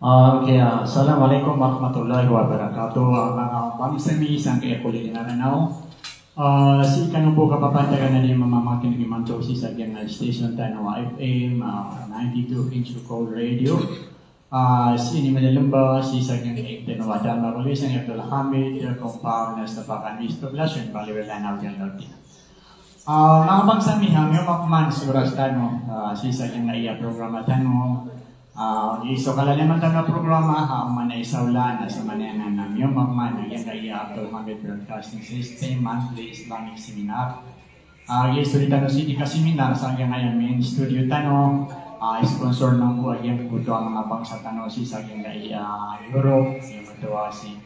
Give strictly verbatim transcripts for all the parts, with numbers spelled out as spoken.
Ah, okay, ah, assalamualaikum warahmatullahi wabarakatuh. Ah, manga bangsa mi sangkaya ko lilingan tano. Ah, sii tano bo kapapantagan a di mamamakinig imanto sii sa giyangkai a station tano a F M, ah, ninety-two Inch Call Radio. Ah, sii ini manalemba sii sa giyangkai a tano a Dharma College, sangkai a Abdul Hamid, ah, compound, ah, Setapak Khamis, Poblacion, Balewala, Nawi Alautina. Ah, manga bangsa mi, ah, miyomak man so oras tano, ah, sii sa giyangkai a programa tano. Ah, so kalalaman tano a programa, ah, oman i saola na so manayanan a miyomak man a giyangkai a Abdul Hamid Broadcasting System Monthly Islamic Seminar. Ah, so di tano sii di ka-seminar sa giyangkai a main studio tano, ah, sponsor mambo a giyangkoto a manga bangsa tano sii sa giyangkai a Europe, giyangkoto a si,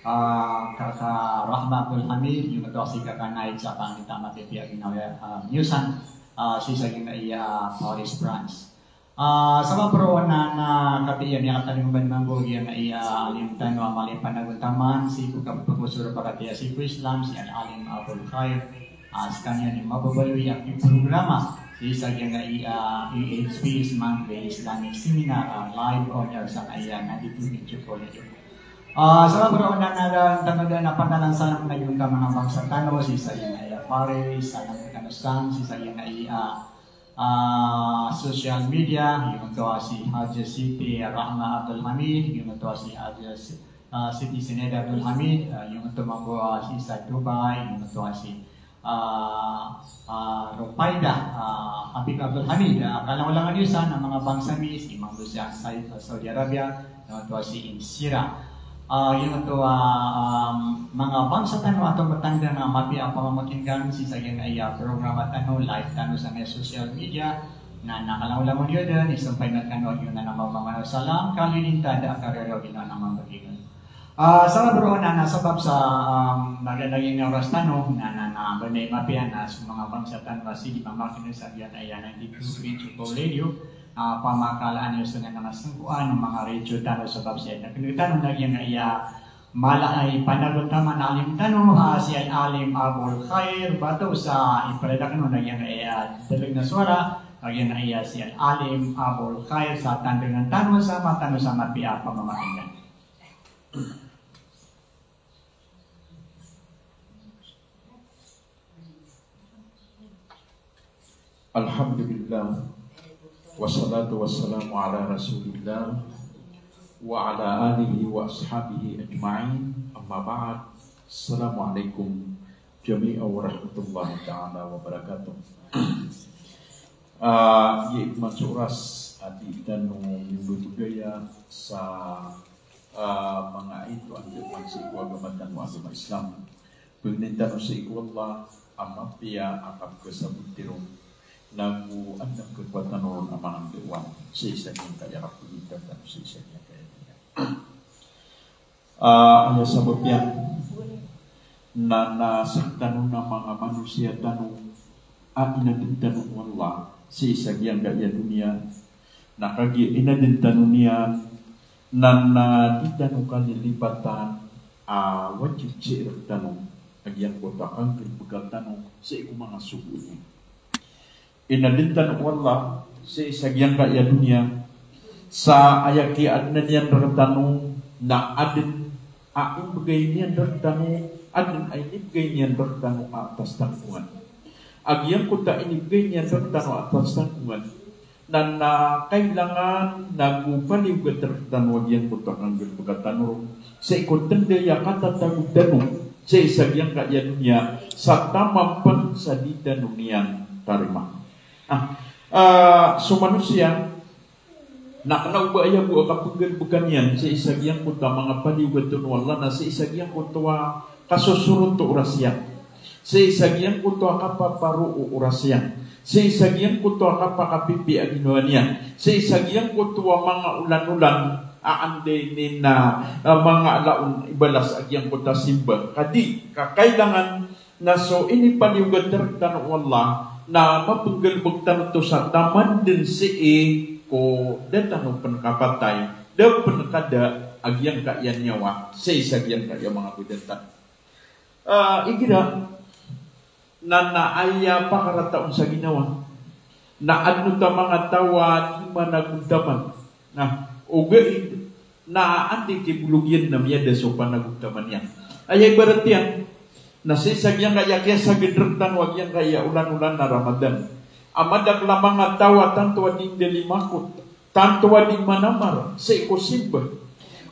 ah, Kaka Rahma Abdul Hamid, giyangkoto a si Kaka Naik sa pangita mapipiya ginawa, ah, miyosang, ah, sii sa giyangkai a Paris, France. Ah, sabap roo na, na kapiya miyakatalingoma mambo giyangkai a alim tano a mala i panagontaman sii ko kapagosor o pakatiya sii ko Islam, si Al-Alim Abul Khair. Ah, sekaniyan i mababaloy a programa sii sa giyangkai a, ah, E H P, Islamic Seminar, ah, live on air sangkai a ninety-two Inch Call Radio. Ah, sabap roo na, na da tano da na pandalan sa na giyangkoto a manga bangsa tano sii sa giyangkai a Paris, sa na tano san sii sa giyangkai a, ah, ah, social media, giyangkoto a si Haja Siti Rahma Abdul Hamid, giyangkoto a si Haja Si-, ah, Siti Sineda Abdul Hamid, ah, giyangkoto mambo a sii sa Dubai, giyangkoto a si, ah, ah, Rupaida, ah, Habib Abdul Hamid, ah, kalangolangan iyo san a manga bangsa mi sii mambo sa Saudi Arabia, giyangkoto a si Insira. Ah, giyangkoto a, ah, manga bangsa tano a tomatanda na mapiya a pamamakineg sii sa giyangkai a programa tano, live tano sa manga social media, na, na kalangolangan iyo den, isampay na kano a giyoto na manga salam, kalilinta da a karero gina na manga bagigan. Ah, sabap roo na, na sabap sa, um, naga lagid a oras tano, na, na, na, ba na mapiya na so manga bangsa tano a sii di mamakineg sa giyangkai a ninety-two Inch Call Radio, ah, pamakalaan iyo so na manga sangkoan o manga radio tano sabap sa na kineg tano na giyangkai a mala i panagontaman a alim tano, ah, si Al-Alim Abul Khair, batoh sa iparada kano na giyangkai a, ah, dalog na suara, a giyangkai a, ah, si Al-Alim Abul Khair sa tandangan tano sa mata tano sa mapiya a pamamakineg. Alhamdulillah, wassalatu wassalamu ala Rasulillah, wa ala alihi wa ashabihi ajma'in, amma ba'd. Assalamualaikum jami'an warahmatullahi ta'ala wabarakatuh. Ah, aya imanto oras a di tano mimbebegaya sa, ah, manga ito a di man sii ko agama tano a agama Islam. Pangnin tano sii ko Allah a mapiya a kapekasaboti ron, nago adn a kekowatan ron a manga nggawan sii sa giyangkaya kapagintaw tano sii sa giyangkaya doniya. Ah, aya sabap iyan na, na sktano na manga manosiya tano a inadn tano o Allah sii sa giyangkaya doniya, na kagiya inadn tano niyan na, na di tano kalilipatan a wajib sii rktano a giyangkoto a kanggalbka tano sii ko manga sogo niyan. Inadn tano o Allah sii sa giyangkaya doniya, sa aya kiyaadna niyan rktano na adn a inibgay niyan rktano, adn a inibgay niyan rktano a atas tangkongan. A giyangkoto a inibgay niyan rktano a atas tangkongan na, na kailangan nago paliyogat rktano a giyangkoto a kanggalbka tano ron sii ko tnday a katatago tano sii sa giyangkaya doniya sa taman pn sa di tano niyan tarima. Ah, ah, so manosiya na kna o ba aya bo a kapnggalbka niyan sii sa giyangkoto a manga paliyogat o Allah na sii sa giyangkoto a kasosorot o oras iyan, sii sa giyangkoto a kapaparo o oras iyan, sii sa giyangkoto a kapakapipiya a ginawa niyan, sii sa giyangkoto a manga olan-olan a anda ini na, ah, manga ala on ibalas a giyangkoto a simba. Ka di, ka kailangan na so inipaliyogat rktano o Allah na mapnggalbk tano oto sa taman dn sii ko da tano pn kapatay, da pn kada a giyangkaya niyawa sii sa giyangkaya manga badan tano. Ah, igira na, na aya pakarata on sa ginawa na adn oto a manga taw a di managontaman. Na, ogaid Na anda i kibolog iyan na miyada so panagontaman iyan. Aya ibarat iyan na sii sa giyangkaya kiyasagad rktano a giyangkaya olan-olan a Ramadan a madakl a manga taw a tanto a di ndalimakot, tanto a di manamar sii ko simba.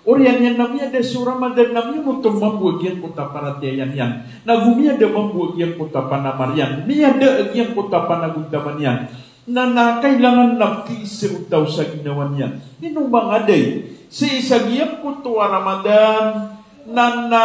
Oriyan iyan na miyada so Ramadan na miyonot on mambo a giyangkoto a paratiyaya niyan, nago miyada mambo a giyangkoto a panamar iyan, miyada a giyangkoto a panagontaman iyan. Na, na kailangan na pkiisa o taw sa ginawa niyan. Ino mangaday sii sa giyangkoto a Ramadan na, na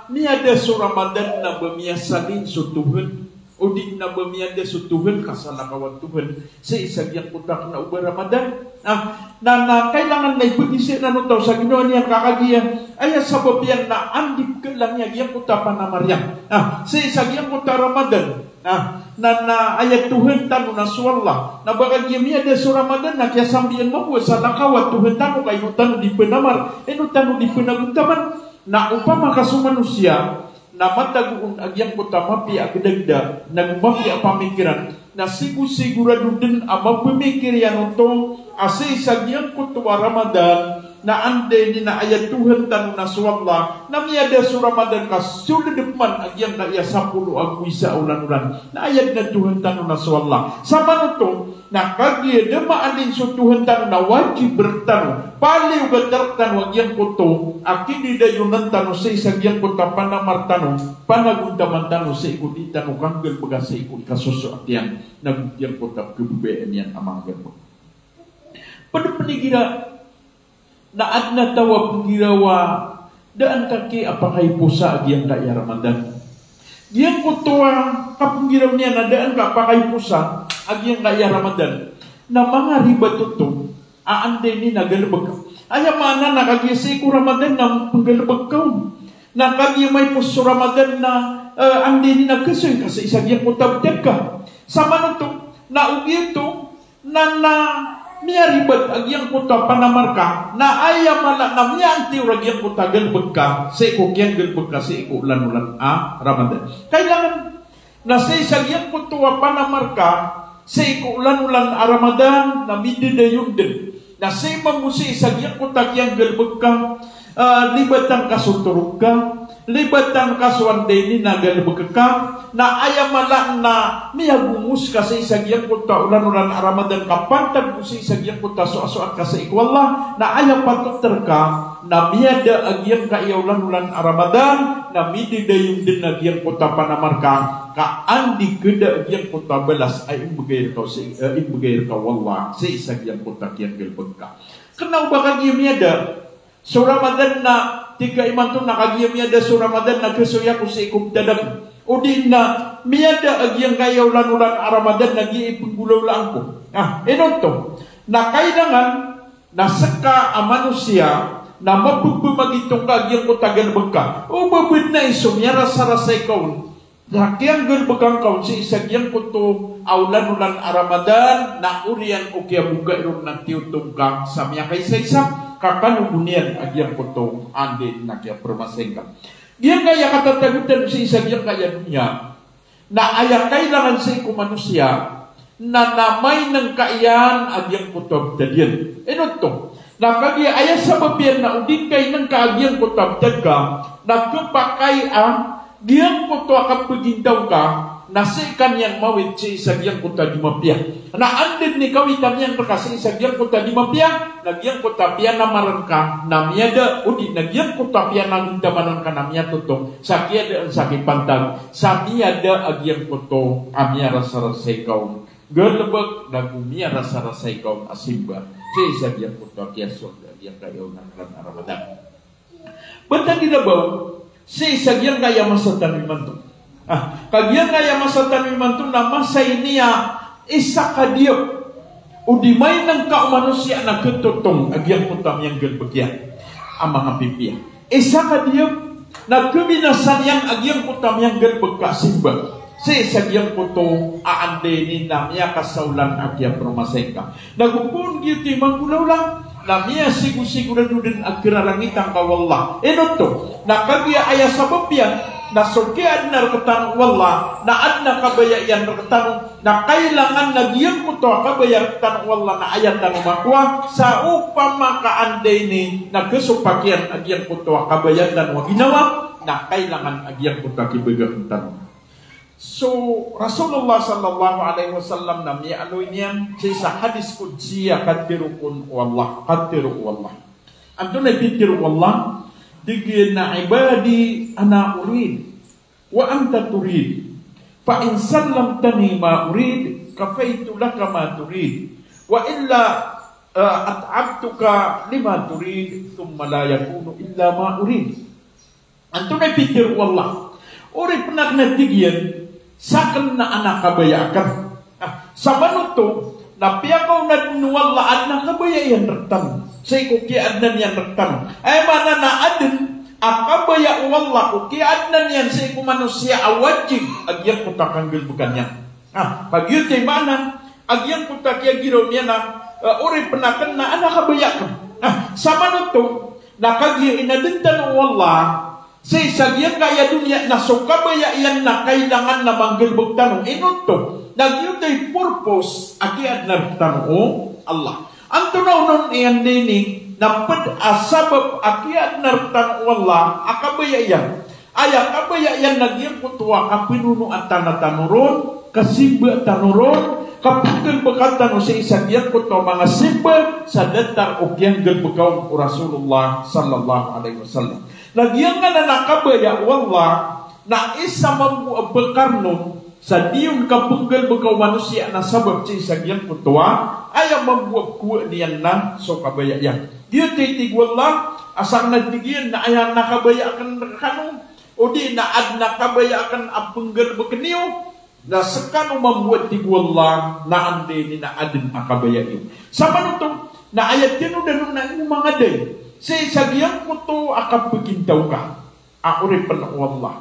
miyada so Ramadan na ba miyasalin so Tuhan, odi na ba miyada so Tuhan ka salakaw a Tuhan sii sa giyangkoto a kna o ba Ramadan. Ah, na, na kailangan na ipkiisa iyan o taw sa ginawa niyan ka kagiya aya sabap iyan na anda i pkhalang iyan a giyangkoto a panamar iyan, ah, sii sa giyangkoto a Ramadan. Ah, na, na aya Tuhan tano na so Allah. Na ba kagiya miyada so Ramadan na kiyasambian mambo a salakaw a Tuhan tano ka ino tano di pnamar, ino tano di pnagontaman. Na opama ka so manosiya na matago on a giyangkoto a mapiya a gdagda, nago mapiya a pamikiran, na sigosigorado dn a mapmikir iyan oto a sii sa giyangkoto a Ramadan, na anda ini na aya Tuhan tano na so Allah, na miyada so Ramadan ka sold pman a giyangkaya sapolo ago isa a olan-olan. Na aya dn a Tuhan tano na so Allah. Samanoto, na kagiya da maadn so Tuhan tano na wajib rktano, paliyogat rktano a giyangkoto a kindidayonan tano sii sa giyangkoto a panamar tano, panagontaman tano sii ko di tano kanggalbka sii ko ikasosoat iyan, nago giyangkoto a kababayaan iyan a manga galbk. Pd pn igira na adn a taw a pnggirawa daan ka ki a pakaiposa a giyangkaya Ramadan. Giyangkoto a kapnggiraw niyan na daan ka a pakaiposa a giyangkaya Ramadan na manga ribat oto a anda ini na galbk. Aya maana na kagiya sii ko Ramadan na pnggalbk ka on. Na kagiya maipos so Ramadan na, eh, anda ini na kasoy ka sii sa giyangkoto a btad ka. Samanoto, na ogaid oto, na, na miyaribat a giyangkoto a panamar ka, na aya mala na miyaantiyor a giyangkoto a galbk ka sii ko kiyanggalbk ka sii ko olan-olan a Ramadan. Kailangan na sii sa giyangkoto a panamar ka sii ko olan-olan a Ramadan na midadayon dn. Na sii mambo sii sa giyangkoto a kiyanggalbk ka, ah, libatan ka so torog ka, libatan ka so anda ini na galbk ka, na aya mala na miyagomos ka sii sa giyangkoto a olan-olan a Ramadan ka pantag ko sii sa giyangkoto a soasoat ka sii ko Allah, na aya patot rka na miyada a giyangkaya olan-olan a Ramadan na midadayon dn a giyangkoto a panamar ka, ka anda i khada a giyangkoto a balas a imbgay rka o sii, eh, imbgay rka o Allah sii sa giyangkoto a kiyanggalbk ka. Kna o ba kagiya miyada so Ramadan na tig ka imanto na kagiya miyada so Ramadan na kasoy ako sii ko btad ako. Odi na miyada a giyangkaya olan-olan a Ramadan na giya i pnggolawlaan ko. Ah, ino oto? Na kailangan na ska a manosiya na mapbmagitong ka a giyangkoto a galbk ka. O ba bd na i so miyarasarasay ka on sa kiyanggalbkan ka on sii sa giyangkoto a olan-olan a Ramadan, na oriyan o kiyabogai ron na tiyotong ka sa miyakaisaisa, ka kano bo niyan a giyangkoto anda ini na kiyaprmasay ngka. Giyangkaya katatagotan sii sa giyangkaya doniya, na aya kailangan sii ko manosiya, na, na mainngka iyan a giyangkoto a btad iyan. Ino oto? Na kagiya aya sabap iyan na o di ngka inngka a giyangkoto a btad ka, na khapakay a giyangkoto a kapagintaw ka, na sii ka niyan mawit sii sa giyangkoto a di mapiya. Na anda dn i kawitan iyan rka sii sa giyangkoto a di mapiya, na giyangkoto a piyanamaran ka na miyada, odi na giyangkoto a piyanagontamanan ka na miyatotong sa kiyadaan sa kipantag, sa miyada a giyangkoto a miyarasarasay ka on galbk, nago miyarasarasay ka on a simba sii sa giyangkoto a kiyasold a giyangkaya olan-olan a Ramadan. Btad i labaw sii sa giyangkaya masa tano imanto. Ah, ka giyangkaya masa tano imanto na masa ini a isa ka diyap, odi mainngka o manosiya na khatotong a giyangkoto a miyanggalbk iyan a manga pipiya. Isa ka diyap na khabinasa niyan a giyangkoto a miyanggalbk ka a simba sii sa giyangkoto a anda ini na miyakasaolan a kiyaprmasay ngka. Nago poon giyoto i manggolawla na miyasigosigorado dn a kararangitan ka o Allah. Ino oto? Na kagiya aya sabap iyan Na so kiyaadna rktano o Allah na adn a kabaya iyan rktano, na kailangan na giyangkoto a kabaya rktano o Allah na aya tano makowa, sa opama ka anday ini na kasopak iyan a giyangkoto a kabaya tano a ginawa, na kailangan a giyangkoto a kibagakn tano. So Rasulullah sallallahu alaihi wasallam na miyaaloy niyan sii sa hadis qudsi a katharo kon o Allah, katharo o Allah. Antonaa i pitharo o Allah? Tig iyan a, "Ibadi ana urid, wa anta turid. Fa in sallamtani ma urid, kafaitu laka ma turid. Wa illa, eh, at'abtuka lima turid, thumma la yakunu illa ma urid." Antonaa i pitharo o Allah? Oripn akn, a tig iyan, sakn na an a kabaya akn. Ah, samanoto na piyakaona dn o Allah a adn a kabaya iyan rktano sii ko kiyaadna niyan rktano. Aya maana na adn a kabaya o Allah ko kiyaadna niyan sii ko manosiya a wajib a giyangkoto a kanggalbka niyan. Ah, pagiyoto i maana a giyangkoto a kiyagiraw niyan a, eh, oripn akn na an a kabaya akn. Ah, samanoto na kagiya inadn tano o Allah sii sa giyangkaya doniya na so kabaya iyan na kailangan na manggalbk tano. Ino oto? Na giyoto i purpose a kiyaadna rktano o Allah. Antonaa onon i anday ini na pd a sabap a kiyaadna rktano o Allah a kabaya iyan? Aya kabaya iyan na giyangkoto a kapnonoa tano ron, kasimba tano ron, kapnggalbka tano sii sa giyangkoto a manga simba sa datar o kiyanggalbka on o Rasulullah sallallahu alaihi wasallam. Na giyangkanan a kabaya o Allah na isa mambo a bkar on sa di on kapnggalbka o manosiya na sabap sii sa giyangkoto a aya mambo a kowaan iyan na so kabaya iyan. Giyoto i tig o Allah a sakn, a tig iyan, na aya na kabaya akn rkano, odi na adn a kabaya akn a pnggalbkn iyo, na skano mambo, a tig o Allah, na anday ini na adn a kabaya iyo. Samanoto na aya tinodan on na ino mangaday sii sa giyangkoto a kapagintaw ka a oripn o Allah.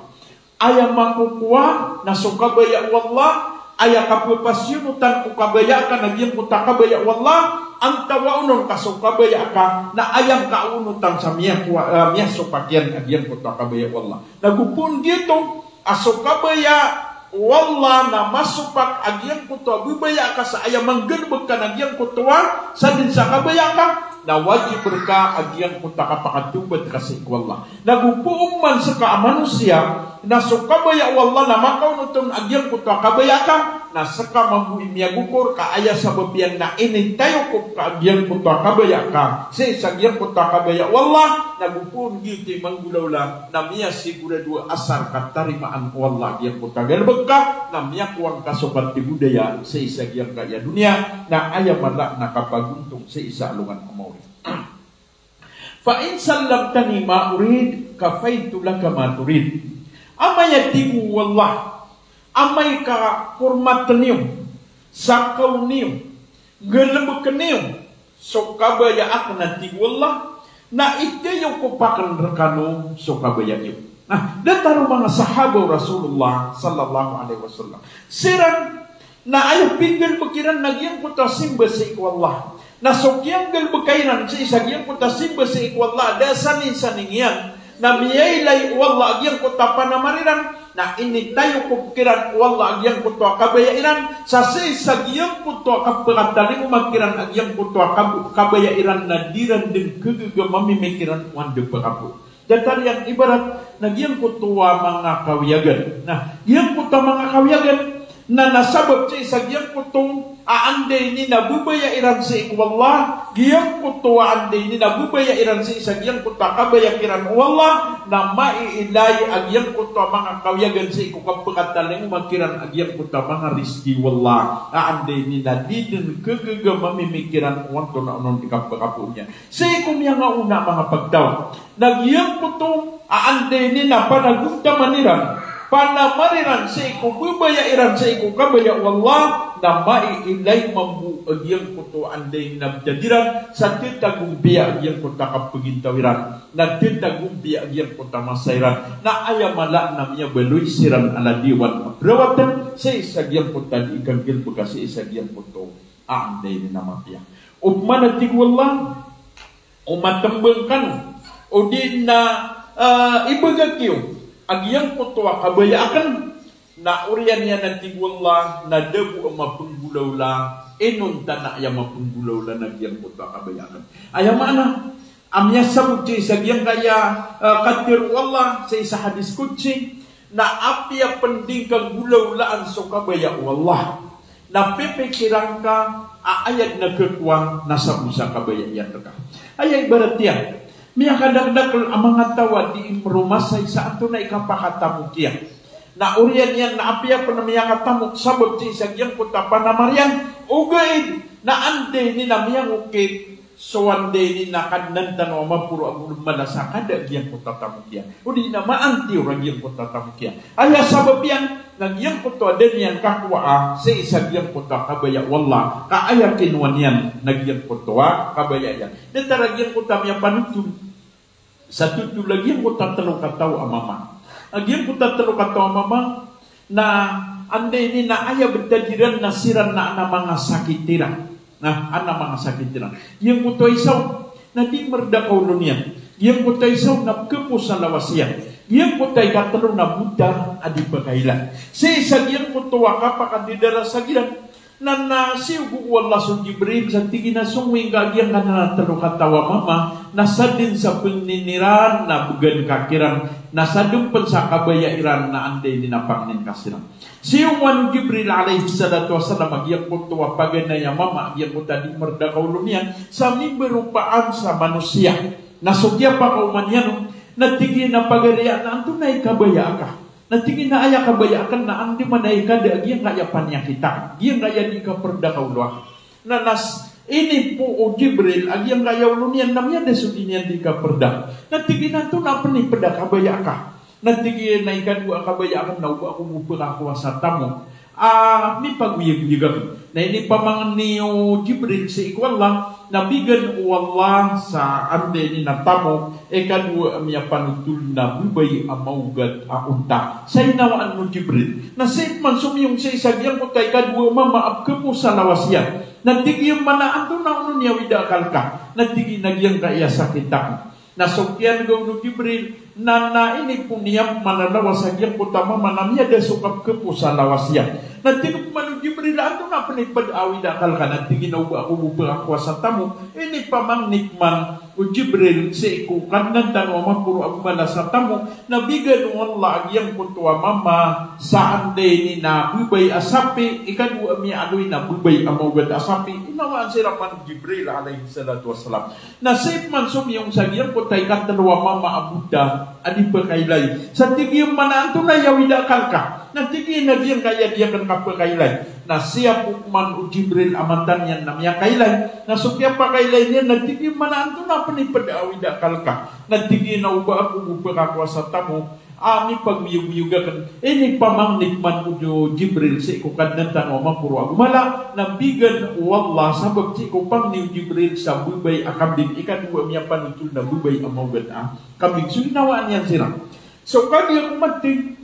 Aya makokowa na so kabaya o Allah, aya kapapasiyonotan ko kabaya ka na giyangkoto a kabaya o Allah, antawaa onon ka so kabaya ka na aya ngka onotan sa miyakowa, eh, miyasopak iyan a giyangkoto a kabaya o Allah. Na go poon giyoto a so kabaya o Allah na masopak a giyangkoto a babaya ka sa aya manggalbk ka na giyangkoto a sadn sa kabaya ka, na wajib rka a giyangkoto a kapakatawbat ka sii ko Allah. Na go poon man ska a manosiya na so kabaya o Allah na makaonot on a giyangkoto a kabaya ka, na ska mambo i miyagokor ka aya sabap iyan na initayokop ka a giyangkoto a kabaya ka sii sa giyangkoto a kabaya o Allah, na go poon giyoto i manggolawla na miyasigorado a asar ka tarimaan o Allah a giyangkoto a galbk ka, na miyakowa ngka so katigodaya sii sa giyangkaya doniya, na aya mala na kapagontong sii sa alongan a maori. Fa in sallamtani ma urid, kafaitu laka ma turid. Amay, a tig o Allah, amay ka hormatn iyo, sakaw niyo, nggalbkn iyo so kabaya akn, a tig o Allah, na itayokop akn rkano so kabaya iyo. Na datar o manga sahaba o Rasulullah sallallahu alaihi wasallam, siran na aya pinggalbk iran na giyangkoto a simba sii ko Allah. Na so kiyanggalbka iran sii sa giyangkoto a simba sii ko Allah, da saningsaning iyan na miyailay o Allah a giyangkoto a panamar iran, na initayokop kiran o Allah a giyangkoto a kabaya iran, sa sii sa giyangkoto a kapakatalingoma kiran a giyangkoto a kab-, kabaya iran na di ran dn khagaga mamimikiran o anda pakapo. Datar iyan ibarat na giyangkoto a manga kawiyagan. Na giyangkoto a manga kawiyagan na, na sabap sii sa giyangkoto a anday ini na babaya iran sii ko Allah, giyangkoto a anday ini na babaya iran sii sa giyangkoto a kabaya kiran o Allah, na maiilay a giyangkoto a manga kawiyagan sii ko kapakatalingoma kiran a giyangkoto a manga rizki o Allah a anday ini na di dn khagaga mamimikiran o antonaa onon i kapakapo niyan. Sii ko miyangaoona a manga pagtaw na giyangkoto a anday ini na panagontaman iran, panamar iran sii ko babaya iran sii ko kabaya o Allah, na maiilay mambo a giyangkoto a anday ini na btad iran sa tatagompiya a giyangkoto a kapagintaw iran, na tatagompiya a giyangkoto a masa iran, na aya mala na miyabaloy siran a ladiyawan a perawatan sii sa giyangkoto a di kanggalbka sii sa giyangkoto a anday ini na mapiya. Opama na tig o Allah, o matmbang kano, odi na, ah, ibagak iyo a giyangkoto a kabaya aken, na oriyan iyan a tig o Allah, na da bo a mapenggolawla, inonta na aya mapenggolawla na giyangkoto a kabaya aken. Aya maana, a miyasabot sii sa giyangkaya, eh, katharo o Allah, sii sa hadis qudsi, na apiya pen di ngka nggolawlaan so kabaya o Allah, na pipikiran ka a aya den a khakowa na sabot sa kabaya iyan reka. Aya ibarat iyan, miyakadakdakel a manga taw a di meromasa sii sa antonaa i kapakatamok iyan. Na oriyan iyan na apiya pen miyakatamok sabap sii sa giyangkoto a panamar iyan, ogaid na anda ini na miyangokit so anda ini na Kadnan tano a maporo ago mala sa kada giyangkoto a tamok iyan. O di na maantiyor a giyangkoto a tamok iyan. Aya sabap iyan na giyangkoto a da niyan kakowaa sii sa giyangkoto a kabaya o Allah, ka aya kinowa niyan na giyangkoto a kabaya iyan. Datar a giyangkoto a miyapanotol sa totol a giyangkoto a telo kataw a mama. A giyangkoto a telo kataw a mama, na anda ini na aya btad iran na siran na adn a manga sakit iran. Na adn a manga sakit iran. Giyangkoto a isa on na di merda ka olo niyan. Giyangkoto a isa on na pkhaposa lawas iyan. Giyangkoto a ikatelo na bota a di pkailay. Sii sa giyangkoto a kapakadidarasa kiran, na, na siyogo o Allah so Jibril sa tig iyan a songowi ngka a giyangkanan a telo kataw a mama, na sadn sa pangnin iran na bgan ka kiran, na sadn pen sa kabaya iran na anda ini na pangnin ka siran. Siyogoan o Jibril alayhis salatu wassalam a giyangkoto a paganay a mama, a giyangkoto a di merda ka olo niyan, sa mimbaropaan sa manosiya. Na so kiyapakaoma niyan on, na tig iyan a pagariya na antonaa i kabaya aka. Na tig iyan a aya kabaya aken na anda man i kada a giyangkaya paniyakit aken, giyangkaya di kaperda ka olo aken. Na, na s-, inipo o Jibril a giyangkaya olo niyan na miyada so di niyan di kaperda. Na tig iyan a antonaa pen i ped a kabaya aka. Na tig iyan a ikadowa a kabaya aken na oba ako bo pekakowa sa tamok a mipagoyagoyag aken. Na inipamangni o Jibril sii ko Allah, na bigan o Allah sa anda ini na tamok, ikadowa a miyapanotol na babay a maogat a onta. Sa inawaan o Jibril. Na sii pman somiyong sii sa giyangkoto a ikadowa a mama a pkhaposa lawas iyan. Na tig iyan man a antonaa on i awida a akal ka. Na tig iyan a giyangkaya sakit aken. Na so kiyanegaw o Jibril, na, na inipo niyan pman a lawas a giyangkoto a mama na miyada so kapkhaposa lawas iyan. Na tig pman o Jibril a antonaa pen i ped a awida a akal ka, na tig iyan a oba ako bo pekakowa sa tamok, inipamangni pman o Jibril sii ko Kadnan tano a maporo ago mala sa tamok, na bigan o Allah a giyangkoto a mama sa anda ini na babay a sapi, ikadowa a miyaaloy na babay a maogat a sapi, inawaan siran man o Jibril alayhis salatu wassalam. Na sii pman somiyong sa giyangkoto a ikatelo a mama a bota a di pkailay. Sa tig iyan man a antonaa i awida a akal ka. Na tig iyan a giyangkaya di aken kapkailay. Na siyapo pman o Jibril a mata niyan na miyakailay. Na so kiyapakailay niyan na tig iyan man a antonaa pen i ped a awida a akal ka. Na tig iyan a oba ako bo pekakowa sa tamok a mipagoyagoyag aken. Inipamangni pman o Jibril sii ko Kadnan tano a maporo ago mala, na bigan o Allah sabap sii ko pangni o Jibril sa babay a kambing, ikadowa a miyapanotol na babay a maogat a kambing. So inawaan iyan siran. So kagiya ko mati,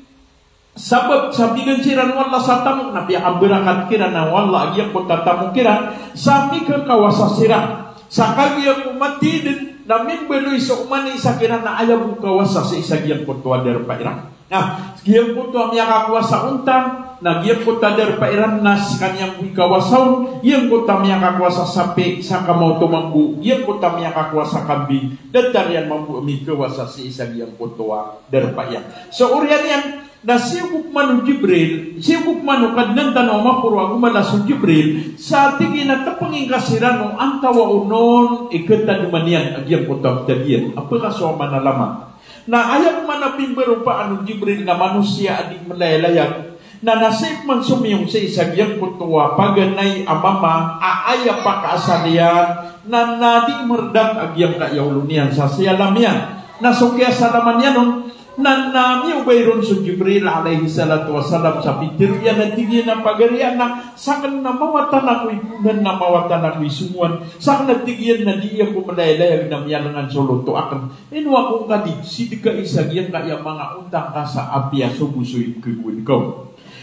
sabap sa bigan siran o Allah sa tamok na piyakabarakat kiran o Allah a giyangkoto a tamok iran, sa mikakawasa siran. Sa kagiya ko mati den na mimbaloy so oman i isa kiran na aya bo kawasa sii sa giyangkoto a darpa iran. Na giyangkoto a miyakakowa sa onta, na giyangkoto a darpa iran na skaniyan bo i kawasa on, giyangkoto a miyakakowa sa sapi sa kamaoto mambo, giyangkoto a miyakakowa sa kambing, datar iyan mambo a mikawasa sii sa giyangkoto a darpa iyan. So oriyan iyan, na siyogo pman o Jibril, siyogo pman o Kadnan tano a maporo ago mala so Jibril, sa tig iyan a tepengin ka siran o antawaa onon i ketademan iyan a giyangkoto a btad iyan a pekasowa manalamat. Na aya pman a pimbaropaan o Jibril na manosiya a di melayalayag. Na, na sii pman somiyong sii sa giyangkoto a paganay a mama a aya pakaasal iyan na, na di merdak a giyangkaya olo niyan sa siyalam iyan. Na so kiyasalaman iyan on, na, na miyobay ron so Jibril alayhis salatu wassalam sa pitharo iyan a tig iyan a pagariya na saken na mawatan ako i ponan na mawatan ako i songowan. Saken a tig iyan na di ako melayalayag na miyalengan so loto aken. Ino ako ngka di sedekah i sa giyangkaya manga onta ngka sa apiya so bo so ipkhagowad ka on.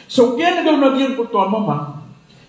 So kiyanegaw na giyangkoto a mama.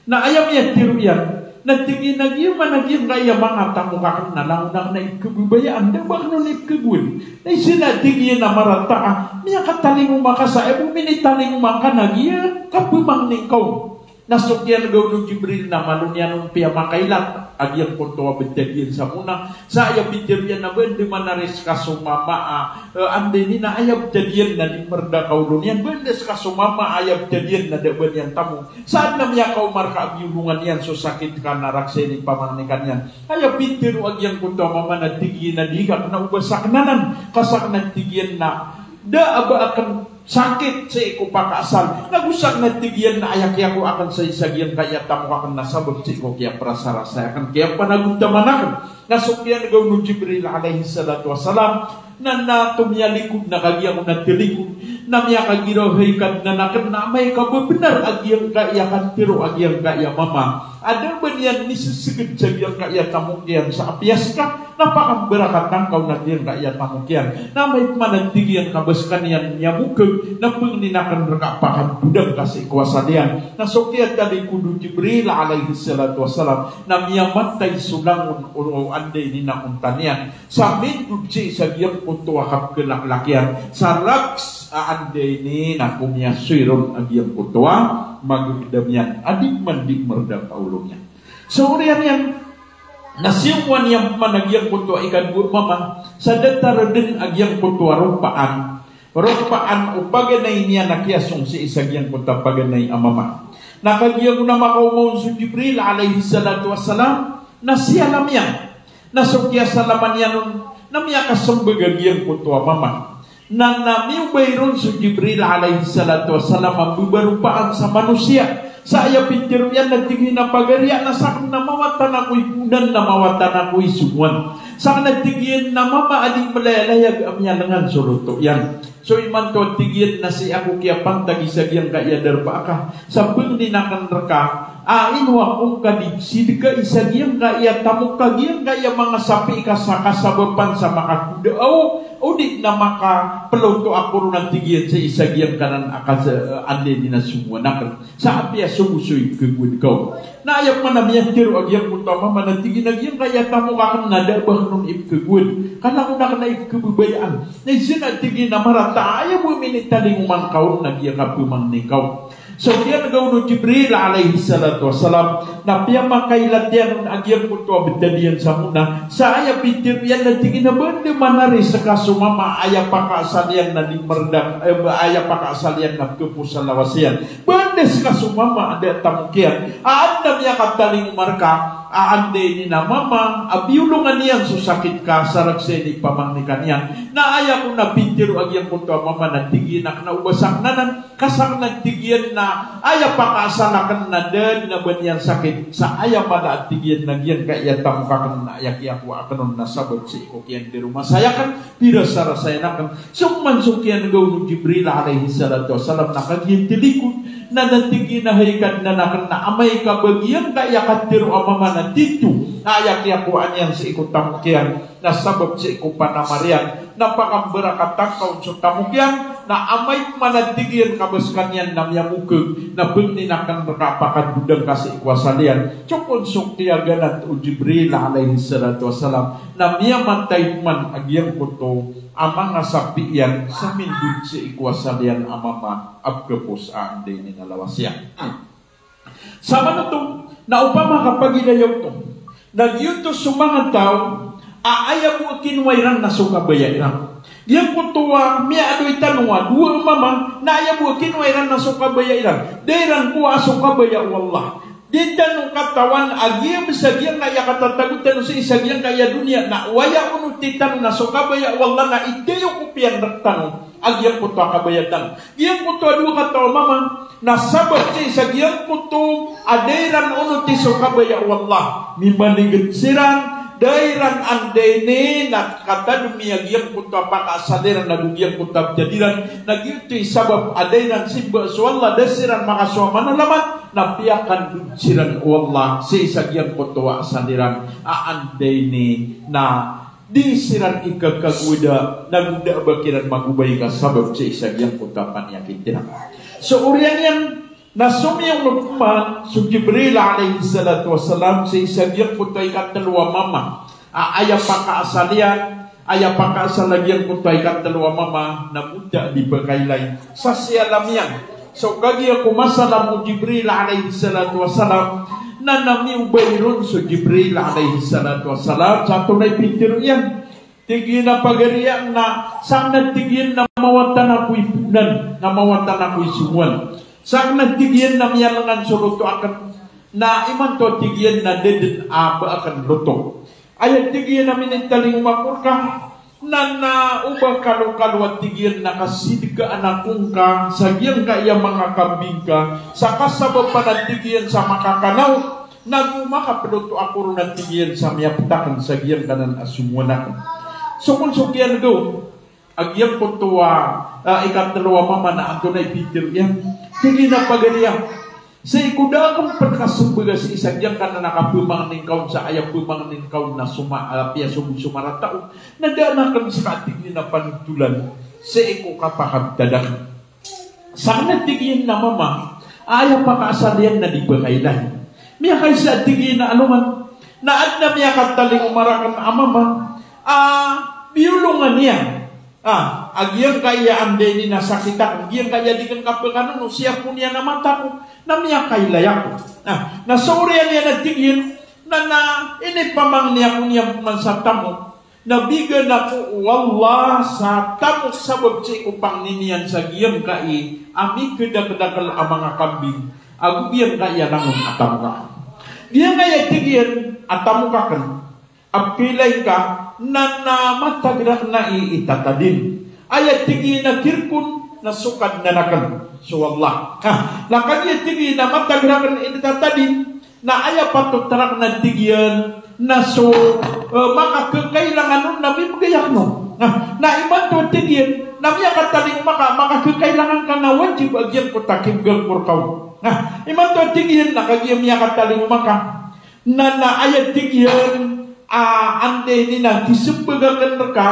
Na aya miyatharo iyan Na tig iyan a giya man a giyangkaya manga tamok akn na langon akn a ipkhababayaan, da a ba akn on ipkhagowad. Na isa na tig iyan a marata a miyakatalingoma ka sa aya bo minitalingoma ngka na giya kapamangni ngka on. Na so kiyanggaw o Jibril na malo niyan on piyamakailata a giyangkoto a btad iyan sa mona. Sa aya pitharo iyan na ba anda man a risk ka so mama a, eh, anda ini na aya btad iyan na di mrda ka olo niyan, ba anda ska so mama a aya btad iyan na da a ba niyan tamok. Sa adn a miyakaoma rka a biyolongan iyan so sakit ka na raksa ini pamangni ka niyan. Aya pitharo a giyangkoto a mama na tig iyan a di ka kna o ba sakn anan, ka sakn a tig iyan na da a ba akn sakit sii ko pakaasal. Na go sakn a tig iyan na aya kiyakowa akn sa isa giyangkaya tamok akn na sabap sii ko kiyaprasarasay akn, kiyapanagontaman akn. Na so kiyanggaw o Jibril alayhis salatu wassalam, na, na tomiyalikod na kagiya ko na talikod, na miyakagiraw hay Kadnan akn na amay ka ba bnar a giyangkaya katharo a giyangkaya mama a da a ba niyan miseseged sa giyangkaya tamok iyan sa apiya ska, na pakambarakatan ka on a giyangkaya tamok iyan. Na amay pman a tig iyan ka ba skaniyan miyamokag, na pangnin akn rka a pakandodang ka sii ko asal iyan. Na so kiyatalikod o Jibril alayhis salatu wassalam, na miyamatay so langon o, o anda ini na onta niyan. Sa mindod sii sa giyangkoto a kapkhalakhlak iyan sa rags a anda ini na komiyasoy ron a giyangkoto a magagdam iyan a di man di mrda ka olo niyan. So oriyan iyan na siyomowan iyan pman a giyangkoto a ikadowa a mama sa datar dn a giyangkoto a ropaan. Ropaan o paganay niyan a kiyasong sii sa giyangkoto a paganay a mama. Na kagiya ko na makaoma on so Jibril alayhis salatu wassalam, na siyalam iyan. Na so kiyasalaman iyan on na miyakasmbag a giyangkoto a mama. Na, na miyobay ron so Jibril alayhis salatu wassalam a mbabaropaan sa manosiya. Sa aya pitharo iyan na tig iyan a pagariya na sakn na mawatan ako i poonan, na mawatan ako i somowan. Sakn a tig iyan na mama a di mlayalayag a miyalangan so loto iyan. So imanto a tig iyan na sii ako kiyapantagi sa giyangkaya darpa ka. Sa pangnin akn rka a ino ako ngka di sidkai sa giyangkaya tamok ka, giyangkaya manga sapi ka sa kasabapan sa makakoda aw, o di na makaploto ako ron a tig iyan sii sa giyangkanan a kas-, anda ini na somowan akn. Sa apiya so bo so ipkhagowad ka on. Na aya pman a miyatharo a giyangkoto a mama na tig iyan a giyangkaya tamok akn na da a ba akn on ipkhagowad. Ka langon akn a ipkhababayaan. Na isa na tig iyan a marata a aya bo minitalingoma ngka on na giya kapamangni ka on. So kiyanggaw o Jibril alayhis salatu wassalam, na piyamakailata iyan on a giyangkoto a btad iyan sa mona. Sa aya pitharo iyan na tig iyan a ba anda man a risk ka so mama a aya pakaasal iyan na di mrda, eh, ba aya pakaasal iyan na pkhapos sa lawas iyan. Ba anda ska so mama a da a tamok iyan a adn a miyakatalingoma rka a anda ini na mama a biyolongan iyan so sakit ka sa rags a ini pamangni ka niyan. Na aya ko na pitharo a giyangkoto a mama na tig iyan a kna o ba sakn anan, ka sakn a tig iyan na aya pakaasal akn na da dn a ba niyan sakit. Sa aya mala a tig iyan na giyangkaya tamok akn na aya kiyakowa akn on na sabap sii ko kiyandaromasay akn, pirasarasayan akn. So man so kiyanggaw o Jibril alayhis salatu wassalam na kagiya talikod, na na tig iyan a hay Kadnan akn na amay ka ba giyangkaya katharo a mama na tito a aya kiyakowaan iyan sii ko tamok iyan na sabap sii ko panamar iyan, na pakambarakatan ka on so tamok iyan. Na amay pman a tig iyan ka ba skaniyan na miyamokag, na pangnin akn rka a pakandodang ka sii ko asal iyan. So kon so kiyaganat o Jibril alayhis salatu wassalam, na miyamatay pman a giyangkoto a manga sapi iyan sa mindod sii ko asal iyan a mama a pkhapos a anda ini na lawas iyan. Samanoto na opama ka pagilaya oto na giyoto so manga taw a aya bo a kinowa iran na so kabaya iran. Giyangkoto a miyaaloy tano a dowa a mama na aya bo a kinowa iran na so kabaya iran. Da iran kowaa so kabaya o Allah. Di tano katawan a giya bs a giyangkaya katatago tano sii sa giyangkaya doniya na o aya onoti tano na so kabaya o Allah na itayo ko piyan rktano a giyangkoto a kabaya tano. Giyangkoto a dowa kataw a mama na sabap sii sa giyangkoto a da iran onoti so kabaya o Allah, mimaligd siran, da iran anda ini na katadmi a giyangkoto a pakaasal iran ago giyangkoto a btad iran, na giyoto i sabap a da iran simba so Allah, da siran makasowa manalamat, na piyakandod siran o Allah sii sa giyangkoto a asal iran a anda ini na di siran ikakagowada, na go da a ba kiran magobay ka sabap sii sa giyangkoto a paniyakit iran. So oriyan iyan, Na somiyong pman so Jibril alayhis salatu wassalam sii sa giyangkoto a ikatlo a mama a aya pakaasal iyan, aya pakaasal a giyangkoto a ikatlo a mama na mota di pakailay sa siyalam iyan. So kagiya ko masalam o Jibril alayhis salatu wassalam, na na miyobai ron so Jibril alayhis salatu wassalam sa antonaa i pitharo iyan. Tig iyan a pagari akn na, sakn a tig iyan na mawatan ako i ponan, na mawatan ako i songowan. Sakn a tig iyan na miyalangan so loto akn, na imanto a tig iyan na da dn a ba akn loto. Aya tig iyan a minitalingoma ko rka, na na o ba kalokalo a tig iyan na kasidkaan ako ngka sa giyangkaya manga kambing ka, sa kasabapan a tig iyan sa makakanaw, nago makaploto ako ron a tig iyan sa miyaptakn sa giyangkanan a songowan akn. So kon so kiyan'ga on a giyangkoto a, ah, ikatlo a mama na antonaa i pitharo iyan. Tig iyan a pagari akn, sii ko da akn pn kasmbag sii sa giyangkanan a kapmangni ngka on sa aya pmangni ngka on na soma-, ah, piya so-, somarata on, na da akn ska tig iyan a panotolan sii ko kapakabtad akn. Sakn a tig iyan a mama a aya pakaasal iyan na di pakailay. Miyakaisa a tig iyan a alongan na adn a miyakatalingoma rakn a mama a biyolongan iyan a giyangkaya anda ini na sakit akn, giyangkaya di akn kapkanono, siyapon iyan a mata ko na miyakailay ako. Na, na so oriyan iyan a tig iyan na, na inipamangni ako niyan pman sa tamok, na bigan ako o Allah sa tamok sabap sii ko pangni niyan sa giyangkai a mikdakdakl a manga kambing ago giyangkaya langon a tamok akn. Giyangkaya tig iyan a tamok akn a pkhailay ngka na, na matag rakn ai i tatadin. Aya tig iyan a khirk on na so Kadnan akn, so Allah. Ha, na kagiya tig iyan a matag rakn i tatadin, na aya patot rakn a tig iyan na so, eh, makakakailangan on na mibgay akn on. Na, na imanto a tig iyan na miyakatalingoma ka a makakakailangan ka na wajib a giyangkoto a kibgan ko rka on. Na imanto a tig iyan na kagiya miyakatalingoma ka na, na aya tig iyan a anda ini na kismbag akn rka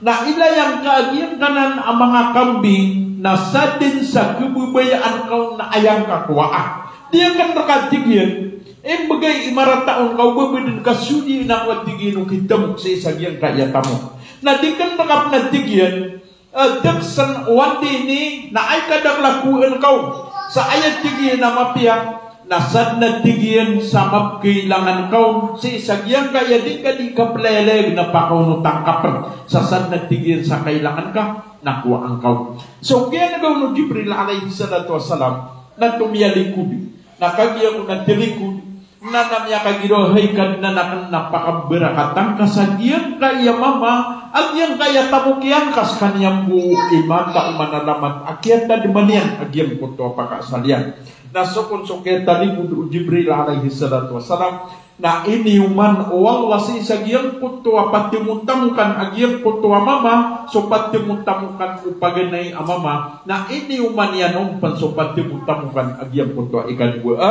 na ilay angka a giyangkanan a manga kambing na sadn sa khababayaan ka on na aya ngka kowaa. Di akn rka tig iyan imbgay i marata on ka o ba bdn ka sodiin ako a tig iyan o kitamok sii sa giyangkaya tamok. Na di akn rka pn a tig iyan eh, dksn o anda ini na aya kadakl a kowaan ka on sa aya tig iyan a mapiya, na sadn a tig iyan sa mapkhailangan ka on sii sa giyangkaya di ka di kaplayalayag na pakaonotan ka pn sa sadn a tig iyan sa kailangan ka na kowaan ka on. So kiyan'ga on o Jibril alayhis salatu wassalam na tomiyalikod. Na kagiya ko na talikod, na na miyakagiraw a hay Kadnan akn na pakabarakatan ka sa giyangkaya mama a giyangkaya tamok iyan ka skaniyan bo i mata o manalamat a kiyatadman iyan a giyangkoto a pakaasal iyan. Na so kon so kiyatalikod o Jibril alayhis salatu wassalam, na iniyoman o Allah sii sa giyangkoto a patemotamokan a giyangkoto a mama, so patemotamokan o paganay a mama, na iniyoman iyan on pn so patemotamokan a giyangkoto a ikadowa a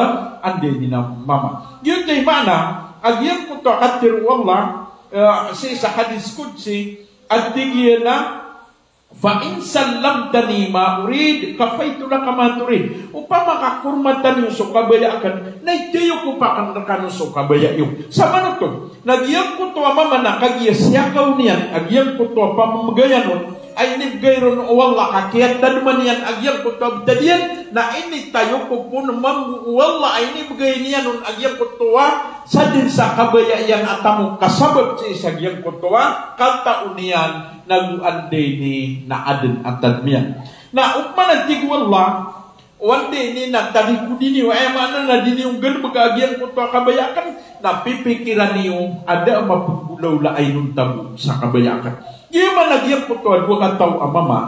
anda ini na mama. Giyoto i maana a giyangkoto a katharo o Allah, eh, sii sa hadis qudsi, a tig iyan a, "Fa in sallamtani ma urid, kafaytu laka ma turid." Opama ka kormatan iyo so kabaya akn, na itayo ko pakn rkano so kabaya iyo. Samanoto na giyangkoto a mama na kagiya siyakaw niyan a giyangkoto a pamamgayan on a inibgay ron o Allah ka kiyatadman iyan a giyangkoto a btad iyan, na initayo ko pn mambo o Allah a inibgay niyan on a giyangkoto a sadn sa kabaya iyan a tamok ka sabap sii sa giyangkoto a katao niyan, nago anda ini na adn a tadm iyan. Na opama na tig o Allah, o anda ini na talikodi niyo, aya maana na di niyo nggalbka a giyangkoto a kabaya akn, na pipikiran iyo a da a mapnggolawla a inonta bo sa kabaya akn. Giya man a giyangkoto a dowa kataw a mama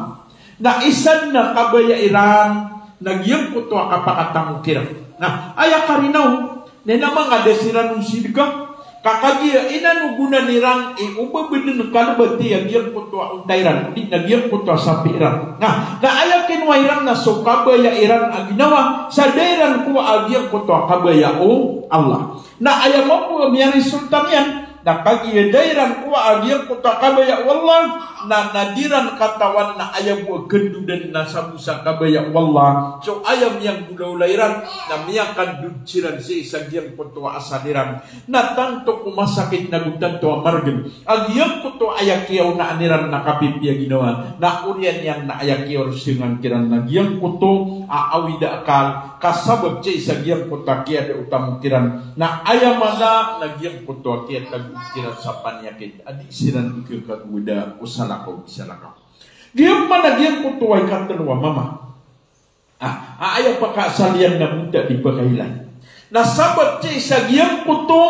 na isa dn a kabaya iran na giyangkoto a kapakatamok iran. Na aya karina on, na ina mangada siran on sidka, ka kagiya inanogonan iran i o ba bdn kalbati a giyangkoto a onta iran, odi na giyangkoto a sapi iran. Na, na aya kinowa iran na so kabaya iran a ginawa sa da iran kowaa a giyangkoto a kabaya o Allah. Na aya mambo a miyaresulta niyan Na kagiya da iran kowaa a giyangkoto a kabaya o Allah, na, na di ran katawan na aya bo a kandodan na sabo sa kabaya o Allah so aya miyanggolawla iran, na miyakandod siran sii sa giyangkoto a asal iran. Na tanto ko masakit nago tanto a margn a giyangkoto a aya kiyaonaan iran na kapipiya ginawa, na oriyan iyan na aya kiyaorsangan kiran na giyangkoto a awida akal, ka sabap sii sa giyangkoto a kiyada o tamok iran, na aya maana na giyangkoto a kiyatago kiran sa paniyakit a di siran di kakagowada o salakaw di salakaw. Giyangkoto a ikatlo a mama. Ah, a aya pakaasal iyan na bota di pakailay. Na sabap sii sa giyangkoto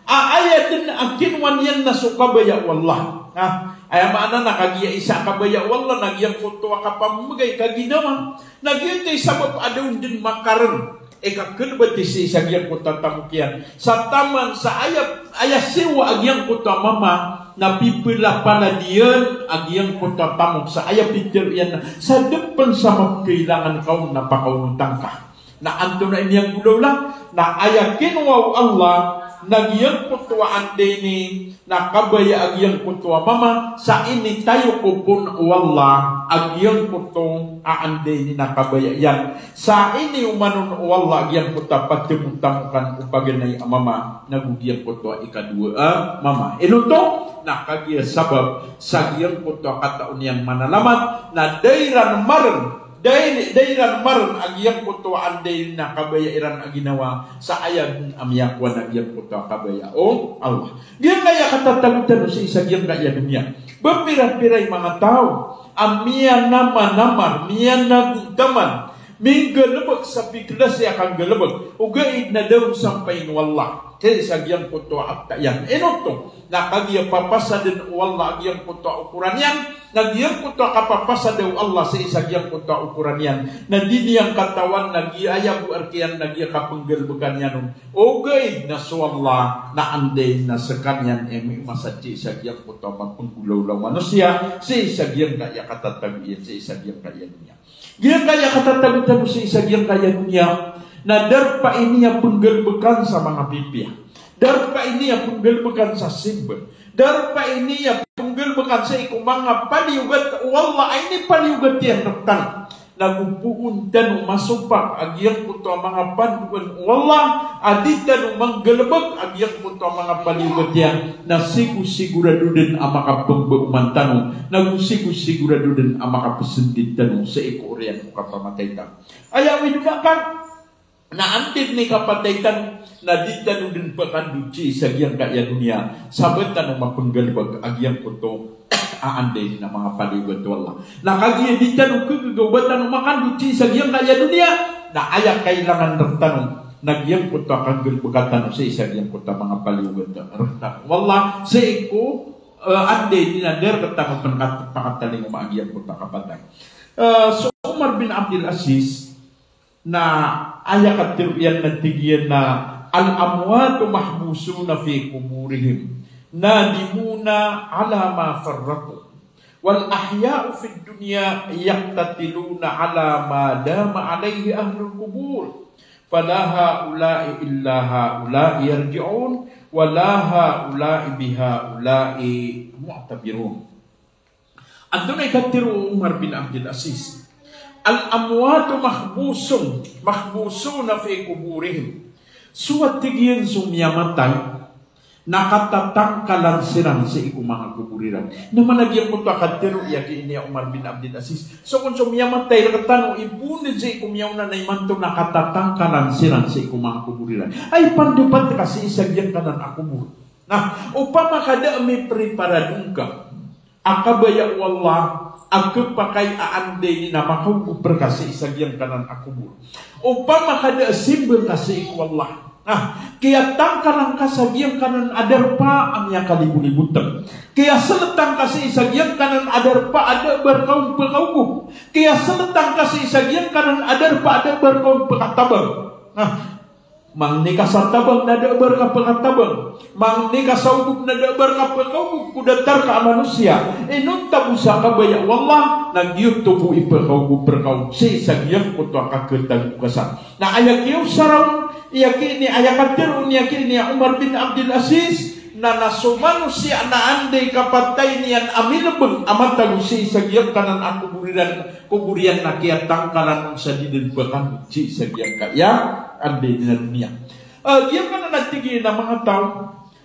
a aya dn a kinowa niyan na so kabaya o Allah. Ah, aya maana na kagiya isa a kabaya o Allah na giyangkoto a kapamgay ka ginawa. Na giyoto i sabap a da on dn makarn i kakalbati sii sa giyangkoto a tamok iyan. Sa taman sa aya, aya siyowa a giyangkoto a mama, na pipalapalad iyan a giyangkoto a tamok sa aya pitharo iyan na, sa da pn sa mapkailangan ka on na pakaonotang ka. Na antonaa i miyanggolawla, na aya kinowa o Allah na giyangkoto a anda ini na kabaya a giyangkoto a mama, sa initayo ko pn o Allah a giyangkoto a anda ini na kabaya iyan. Sa inioman on o Allah a giyangkoto a patemotamokan o paganay a mama, nago giyangkoto a ikadowa a mama. Ino oto? Na kagiya sabap sa giyangkoto a katao niyan manalamat, na da iran marn, da i-, da iran marn a giyangkoto a anda ini na kabaya iran a ginawa, sa aya dn a miyakowa na giyangkoto a kabaya o Allah. Giyangkaya katatago tano sii sa giyangkaya doniya. Ba pira-pira i manga taw a miyanamanamar, miyanagontaman, minggalbk sa piklasi a kanggalbk, ogaid na da on sampayin o Allah sii sa giyangkoto a apta iyan. Ino oto? Na kagiya papasadn o Allah a giyangkoto a okoran iyan, na giyangkoto a kapapasad o Allah sii sa giyangkoto a okoran iyan na di niyan katawan na giya aya bo a rk iyan na giya kapnggalbkan iyan on. Ogaid na so Allah na anda ini na skaniyan i mimasad sii sa giyangkoto a mapnggolawla o manosiya, sii sa giyangkaya katatago iyan sii sa giyangkaya doniya. Giyangkaya katatago tano sii sa giyangkaya doniya, na darpa ini a pnggalbkan sa manga pipiya. Darpa ini a pnggalbkan sa simba. Darpa ini a pnggalbkan sii ko manga paliyogat o Allah a inipaliyogat iyan rktano. Nago poon tano masopak a giyangkoto a manga pandoan o Allah a di tano manggalbk a giyangkoto a manga paliyogat iyan, na sigo-sigorado dn a makapmbaoman tano, nago sigo-sigorado dn a makapsndit tano sii ko oriyan o kapamatay tano. Aya widona kan, na anday ini kapatay tano, na di tano dn pkandod sii sa giyangkaya doniya, sa ba tano mapnggalbk a giyangkoto a anday ini na manga paliyogat o Allah. Na kagiya di tano kagaga o ba tano makandod sii sa giyangkaya doniya, na aya kailangan rktano na giyangkoto a kanggalbka tano sii sa giyangkoto a manga paliyogat rktano o Allah, sii ko, eh, anday ini na da rktano pn kat-, pakatalingoma a giyangkoto a kapatay. Eh, so Umar bin Abdul Aziz, na aya katharo iyan na tig iyan na, "Al-amwatu mahbusuna fi quburihim, nadimuna ala ma farratu. Wal ahya'u fid dunya yaqtatiluna ala ma dama alayhi ahlul qubur. Fala haula'i illa haula'i yarji'un, wala haula'i bi haula'i mu'tabirun." Antonaa i katharo o Umar bin Abdul Aziz? "Al-amwatu mahbusun, mahbusuna fi quburihim." So a tig iyan so miyamatay, na katatangkalan siran sii ko manga kobor iran. Na mana giyangkoto a katharo iyan ki ini a Umar bin Abdul Aziz? So kon so miyamatay rktano i bo dn sii ko miyaona na imanto na katatangkalan siran sii ko manga kobor iran. Ay, pandapat ka sii sa giyangkanan a kobor. Na opama ka da a mipreparado ngka a kabaya o Allah a khapakay a anday ini na makaogop rka sii sa giyangkanan a kobor. Opama ka da a simba ngka sii ko Allah. Na kiyatangkalan ka sa giyangkanan a darpa a miyakalibolibotng. Kiyasltan ka sii sa giyangkanan a darpa a da a ba rka on pkaogop. Kiyasltan ka sii sa giyangkanan a darpa a da a ba rka on pkatabang. Na mangni ka sa tabang na da a ba rka pkatabang. Mangni ka sa ogop na da a ba rka pkaogop ko datar ka a manosiya. Inonta bo sa kabaya o Allah, na giyoto bo i pkaogop rka on sii sa giyangkoto a kakhatag o kasar. Na aya kiyaosara on, aya ki ini, aya katharo on, aya ki ini a Umar bin Abdul Aziz, Na, na so manosiya na anda i kapatay niyan a milebeng a matago sii sa giyangkanan a kobor iran, kobor iyan na kiyatangkalan on sa di den pekandod sii sa giyangkaya, anda i niyan doniya. Eh, giyangkanan a tig iyan a manga taw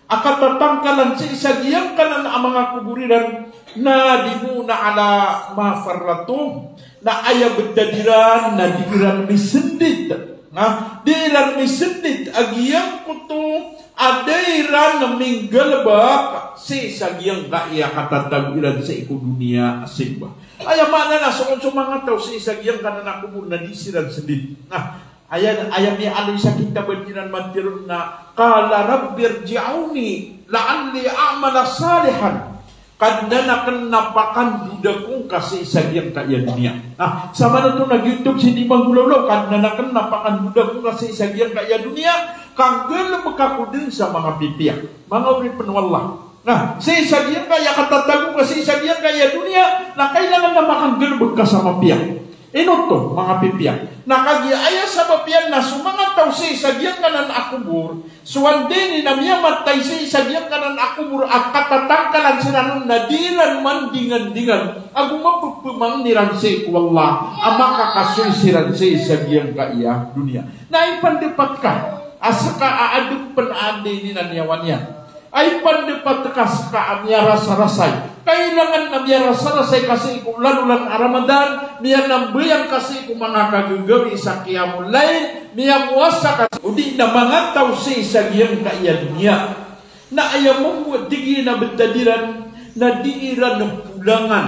a katatangkalan sii sa giyangkanan a manga kobor iran, nadimuna ala ma farratu, na aya betad iran na di iran misendit. Na di iran misendit a giyangkoto a da iran minggalebek sii sa giyangkaya katatago iran sii ko doniya a simba. Aya maana na so, so manga taw sii sa giyangkanan a kobor na di siran sendit. Na aya, aya miyaaloy sa kitab iran matero na, "Qala rabbirji'uni la'alli a'malu salihan." Kadnan aken, na pakandod ako ngka sii sa giyangkaya doniya. Na, sa manoto na giyoto si di manggolawla, "Kadnan aken, na pakandod ako ngka sii sa giyangkaya doniya, ka nggalebek ako den sa manga pipiya." Manga oripen o Allah. Na, sii sa giyangkaya katatago ka sii sa giyangkaya doniya, na kailangan na makanggalebek ka sa mapiya. Ino oto, manga pipiya? Na kagiya aya sabap iyan na so manga taw sii sa giyangkanan a kobor, so anda ini na miyamatay sii sa giyangkanan a kobor a katatangkalan siran on na di iran mandingandingan ago mapepemangni ran sii ko Allah a makakasoy siran sii sa giyangkaya doniya. Na ipandepat ka a seka a adepen a anda ini na niyawa niyan. Ay pandepat ka seka a miyarasarasay. Kailangan na miyarasarasay ka sii ko olan-olan a Ramadan, miyanambayang ka sii ko manga kagagawii sa qiyamul layl, miyapowasa ka, o di na manga taw sii sa giyangkaya doniya. Na aya mambo a tig iyan a betad iran, na di iran polangan.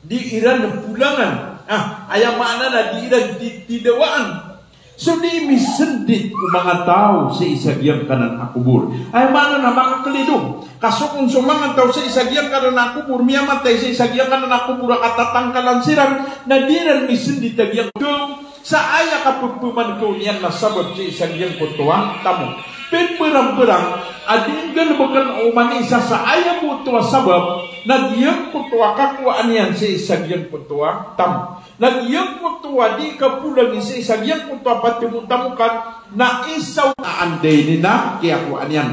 Di iran polangan. Ah, aya maana na di iran di, di dawaan. So di misendit o manga taw sii sa giyangkanan a kobor. Aya maana na makakelidong. Ka so kon so manga taw sii sa giyangkanan a kobor, miyamatay sii sa giyangkanan a kobor a katatangkalan siran, na di iran misendit a giyangkoto. Sa aya kapepemankaw niyan na sabap sii sa giyangkoto a tamok. Peperamperang a di nggalebeken o oman i isa sa aya bo oto a sabap, na giyangkoto a kakowaan iyan sii sa giyangkoto a tamok. Na giyangkoto a di kapolangi sii sa giyangkoto a patemotamokan, na isa a anda ini na kiyakowaan iyan.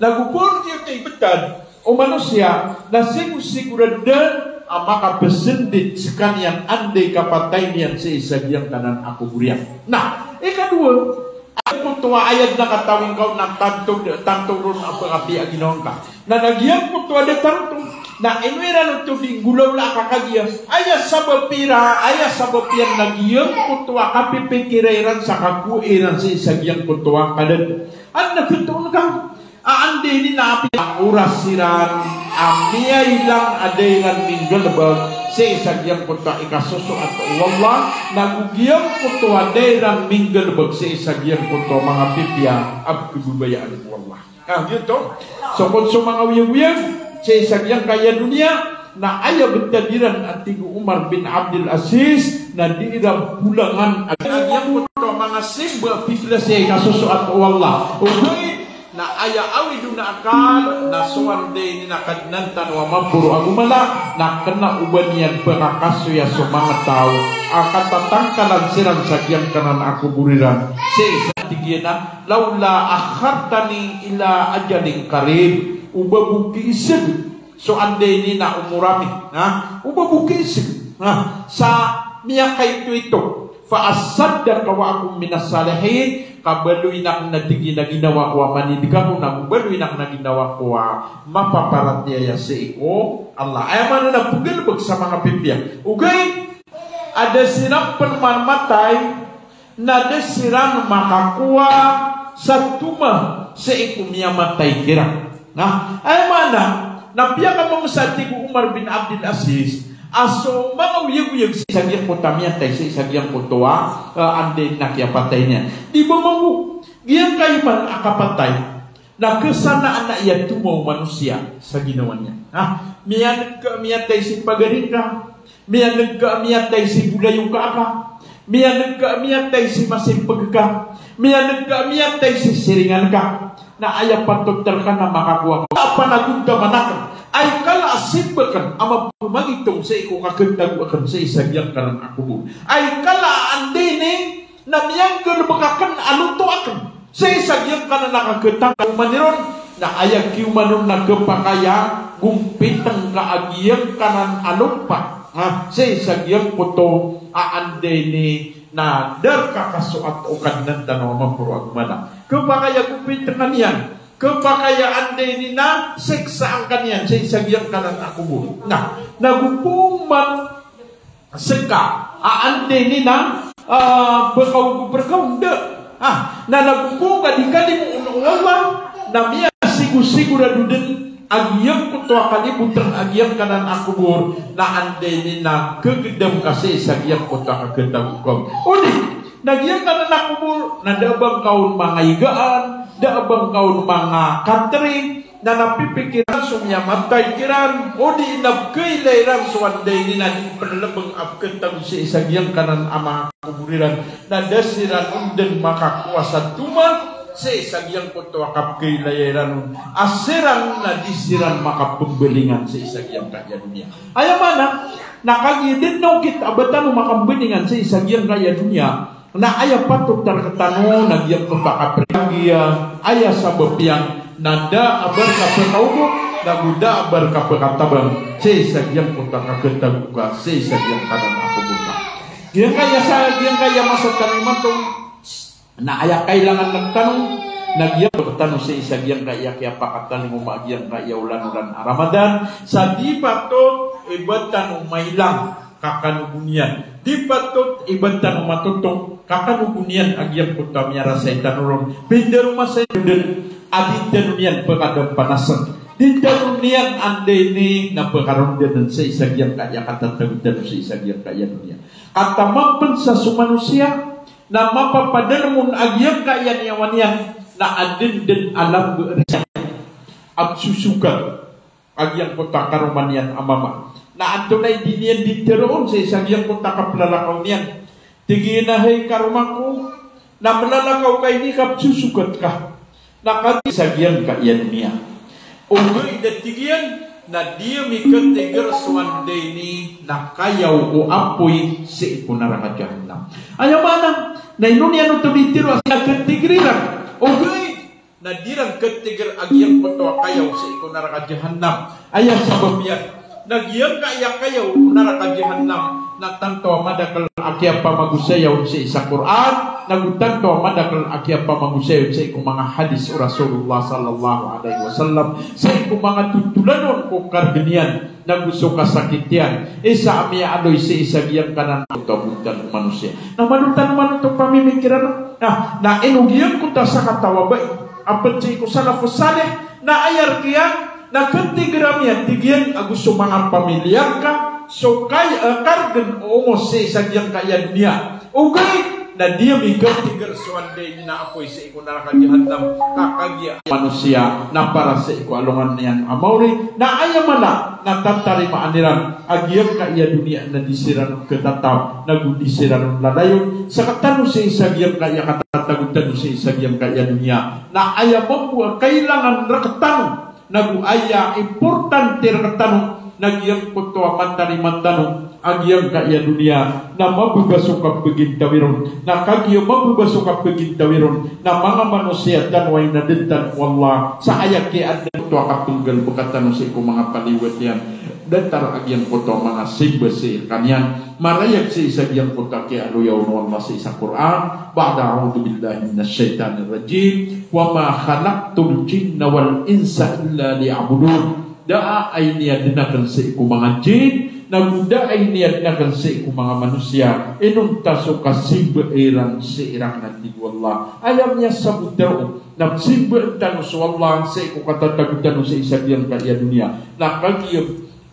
Na go poro giyoto i betad o manosiya, na sigo-sigorado den a makapesendit sekaniyan anda i kapatay niyan sii sa giyangkanan a kobor iyan. Na ikadowa, giyangkoto a ayad na katawing ka on na tanto, tanto ron a pengapiya a ginawa ngka. Na, na giyangkoto a datar oto, na ino iran oto di nggolawlaa ka kagiya aya sabap iran, aya sabap iyan na giyangkoto a kapipikira iran sa kakowa iran sii sa giyangkoto a kadad. An na fitoon ka a anda ini na apiya oras iran a miyailang a da iran minggalebek sii sa giyangkoto a ikasosoat o Allah, na go giyangkoto a da iran minggalebek sii sa giyangkoto a manga pipiya a pekhababayaan o Allah. Ah, giyoto. So kon so manga oyagoyag sii sa giyangkaya doniya, na aya betad iran a tig o Umar bin Abdul Aziz, na di iran polangan a giyangkoto a manga simba a pipila sii a ikasosoat o Allah. Ogaid na aya awid on a akal, na so anda ini na Kadnan tano a maporo ago mala, na kena o ba niyan pekakasoya so manga taw a katatangkalan siran sa giyangkanan a kobor iran. Sii sa tig iyan a, "Lawla akhartani ila ajalin qarib." O ba bo kiiseg so anda ini na omor ami, ha? O ba bo kiiseg, ha, sa miyakaitoito. Fa asaddaqa wa akun minas salihin, ka baloyin aken a tig iyan a ginawa ko a manidek ako, na go baloyin aken a ginawa ko a mapaparatiyaya sii ko Allah. Aya maana na penggalebek sa manga pipiya. Ogaid a da siran pen mamatay, na da siran makakowa sa toma sii ko miyamatay kiran. Na aya maana na piyakamaosa, tig o Umar bin Abdul Aziz, a so manga oyagoyag sii sa giyangkoto a miyatay sii sa giyangkoto a, eh, anda ini na kiyapatay niyan. Di ba mambo giyangkai man a kapatay na kesanaan a iyatoma o manosiya sa ginawa niyan. Ha? Miyaneg ka a miyatay si pagari ngka, miyaneg ka a miyatay si bolayoka ka, miyaneg ka a miyatay si masempeg ka, miyaneg ka a miyatay si siringan ka. Na aya patot reka na makakowa ka a panagontaman aken, ay kala a simba aken a mapemangitong sii ko kaketago aken sii sa giyangkanan a kobor. Ay kala a anda ini na miyanggalebek aken a loto aken sii sa giyangkanan a kaketago aken. Maniron Na aya kiyoman on na khapakay a gompiteng ka a giyangkanan a lopa, ha, sii sa giyangkoto a anda ini na da rka kasoat o Kadnan tano a maporo a gomana. Khapakay a gompitengan iyan, khapakay a anda ini na siksaan ka niyan sii sa giyangkanan a kobor. Na, na go pman seka a anda ini na, ah, bekaw go berkaw, da. Ah, na nago bo ka di kalimo o Allah, na miyasigosigorado den a giyangkoto a kaliboteng a giyangkanan a kobor, na anda ini na kegedam ka sii sa giyangkoto a kaketago ka. O di, na giyangkanan a kobor, na da a ba ngka on manga igaan, da a ba ngka on manga katri, na napipikiran so miyamatay kiran, o di na pkailay iran so anda ini na di pelebeng a pketago sii sa giyangkanan a manga kobor iran, na da siran on den makakowa sa toma sii sa giyangkoto a kapkailay iran on, a siran na di siran makapembalingan sii sa giyangkaya doniya. Aya maana, na kagiya den na okit a ba tano makembalingan sii sa giyangkaya doniya, na aya patot a rektano na giyangkoto a kapriya, aya sabap iyan na da a ba rka pekaogo, na go da a ba rka pekatabang sii sa giyangkoto a kaketago ka sii sa giyangkanan a kobor ka. Giyangkaya sa, giyangkaya masa tano imanto, na aya kailangan rektano na giyangkoto a rektano sii sa giyangkaya kiyapakatalingoma a giyangkaya olan-olan a Ramadan, sa di patot i ba tano mailang ka kanogon iyan. Di patot i ba tano matotong ka kanogon iyan a giyangkoto a miyarasay tano ron. Pindaroma sa den a di tano niyan pekadampanasek, di tano niyan anda ini na pekarondanen sii sa giyangkaya katatago tano sii sa giyangkaya doniya. Kataman pen sa so manosiya na mapapadalem on a giyangkaya niyawa niyan na aden den a lamber iyan a psosokat a giyangkoto a karoma niyan a mama. Na antonaa i di niyan di teroon sii sa giyangkoto a kaplalakaw niyan? Tig iyan a, "Hay karoma ko, na mlalakaw ka ini ka psosokat ka." Na kagiya sa giyangkaya doniya. Ogaid a tig iyan, na di ami katiger so anda ini na kayaw o apoy sii ko naraka jahannam. Aya maana, na ino niyan oto di tero a katiger iran. Ogaid na di ran katiger a giyangkoto a kayaw sii ko naraka jahannam. Aya sabap iyan na giyangkaya kayaw o naraka jahannam na tanto a madakel a kiyapamagosaya on sii sa Qur'an, na go tanto a madakel a kiyapamagosaya on sii ko manga hadis o Rasulullah sallallahu alaihi wasallam, sii ko manga totolanon ko kargn iyan, na go so kasakit iyan. Isa a miyaaloy sii sa giyangkanan a kabontal o manosiya. Na malo tano man oto pamimikiran, na, na ino giyangkoto a sakataw a bai a pd sii ko salafus salih, na aya rk iyan, na katiger ami a tig iyan ago so manga pamilya ngka, so kay, eh, kargn o omos sii sa giyangkaya doniya. Ogaid na di ami katiger so anda ini na apoy sii ko naraka jahannam, ka kagiya manosiya na para sii ko alongan iyan a maori, na aya mala na tatarimaan iran a giyangkaya doniya na di siran on khatatap, na go di siran on lalayon. Sktano sii sa giyangkaya katatago tano sii sa giyangkaya doniya, na aya mambo a kailangan rktano, na go aya importante rktano, na giyangkoto a matarima tano a giyangkaya doniya na mababa so kapagintawi ron. Na kagiya mababa so kapagintawi ron, na manga manosiya tano a inadn tano o Allah sa aya kiyaadn oto a kapnggalbka tano sii ko manga paliwat iyan. Datar a giyangkoto a manga simba sii rkaniyan. Marayag sii sa giyangkoto a kiyaaloya on o Allah sii sa Qur'an, ba'da a'udhu billahi minash shaitanir rajim, "Wa ma khalaqtul jinna wal insa illa liya'budun." Da a iniyadn akn sii ko manga jin, na go da a iniyadn akn sii ko manga manosiya inonta so kasimba iran sii rakn, a tig o Allah. Aya miyasabot roo na simbaan tano so Allah sii ko katatago tano sii sa giyangkaya doniya. Na kagiya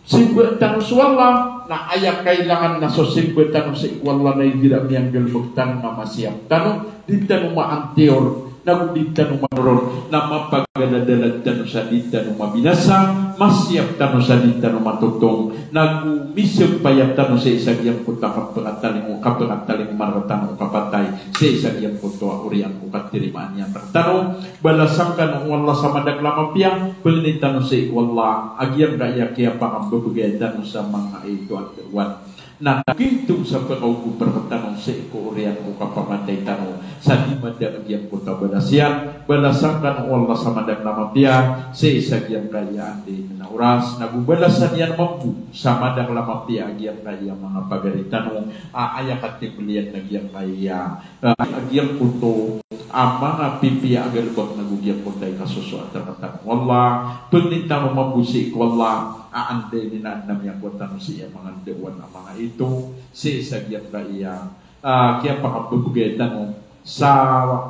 simbaan tano so Allah, na aya kailangan na so simba tano sii ko Allah na igira miyanggalbk tano na masiyap tano, di tano maantiyor, na go di tano manoron, na mapagaladalan tano sa di tano mabinasa, masiyap tano sa di tano matotong, na go misampaya tano sii sa giyangkoto a kapkatalingoma, kapkatalingoma rktano o kapatay, sii sa giyangkoto a oriyan o katarimaan iyan rktano. Balasan kano o Allah sa madakl a mapiya, pangnin tano sii ko Allah a giyangkaya kiyapangababagay tano sa manga ito a daawan. Na kagiya oto sa pekaogop rektano sii ko oriyan ko kapamaday tano sa di mada a giyangkoto a balas iyan, balasan kano o Allah sa madakl a mapiya sii sa giyangkaya anday niyan a oras, na go balasan iyan mambo sa madakl a mapiya a giyangkaya manga pagari tano a aya katimbl iyan na giyangkaya a giyangkoto a manga pipiya a galbk na go giyangkoto a ikasosoat rektano o Allah. Pangnin tano mambo sii ko Allah a anday niyan a adn a miyakowa tano sii a manga ndaowan a manga ito sii sa giyangkaya a kiyapakababgay tano sa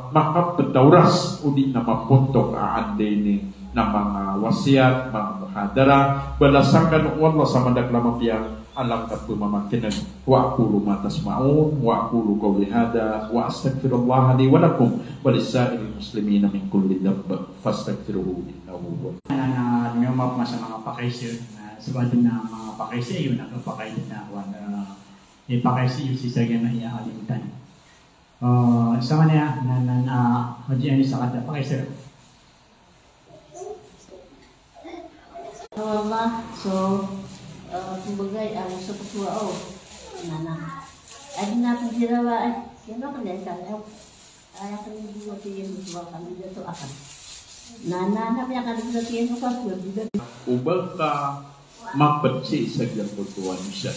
makapt a oras odi na mapontok a anday niyan a manga wasiyat, manga muhadara. Balasan kano o Allah sa madakl a mapiya a langkap a pmamakin'g. Wa aqulu ma tasma'un, wa aqulu qawli hadha, wa astaghfirullaha li wa lakum, wa lisa'iril muslimina min kulli dhanb, fastaghfiruhu innahu huwal. Na, na, na, miyamap masa manga pakaisa, na, sabad na manga pakaisa, iyo na kapakaisa na, wa, na, eh, pakaisa iyo sii sa giyangkaya alim tano. Ah, isa man iya, na, na, na, Haji Anis a kada pakaisa. Wallah, so, eh, kumbaga, eh, so ketua, oh, nana. Adi na pindirawa, eh, kino ka na ikaw, eh. Ay, ako yung dito, tingin mo, suwa kami dito, akan. Nana, na, kaya kami dito, tingin mo, kasuwa, dito. Oba ka mapd sii sa giyangkoto a misa.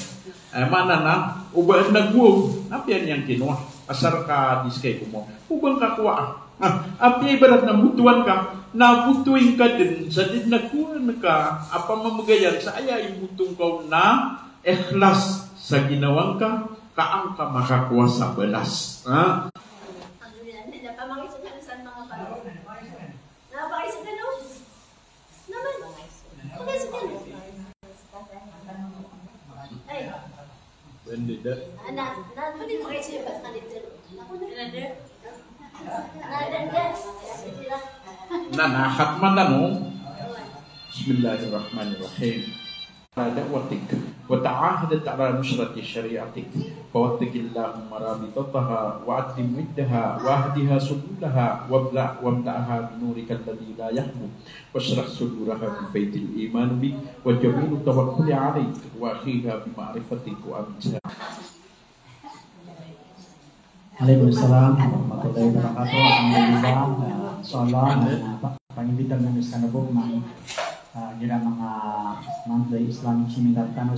Eh, maana na, oba na go, na apiya niyan kinowa. Asar ka di ska i komowa. Oba ngka kowaa. Ah, apiya ibarat na botowan ka, na botowan ka dn, sa di na kowaan ka a pamamagayan sa aya imbotong ka on na ikhlas sa ginawa ngka, ka an ka makakowa sa balas. Ha? Alhamdulillah, hindi na pamangit sa mga paro. Napakisip ka, no? Na, na, khatman tano. Bismillahirrahmanirrahim. Ala da'watik wa ta'ahadat ala nusrati shari'atik. Fawattiqillahumma rabitataha wa addim widdaha wa ahdiha subulaha wa mla-, wa mla'aha binurika alladhi la yakhbu. Washrah suduraha bi faidil iman bik, wa jamilu tawakkuli alaik, wa akhiha bi ma'rifatik, wa amin. Alaikum salam warahmatullahi wabarakatuh. Alhamdulillah, eh, insha Allah, eh, pa-, pangimbita kami sa kanabok man, eh, igira manga monthly Islamic seminar tano.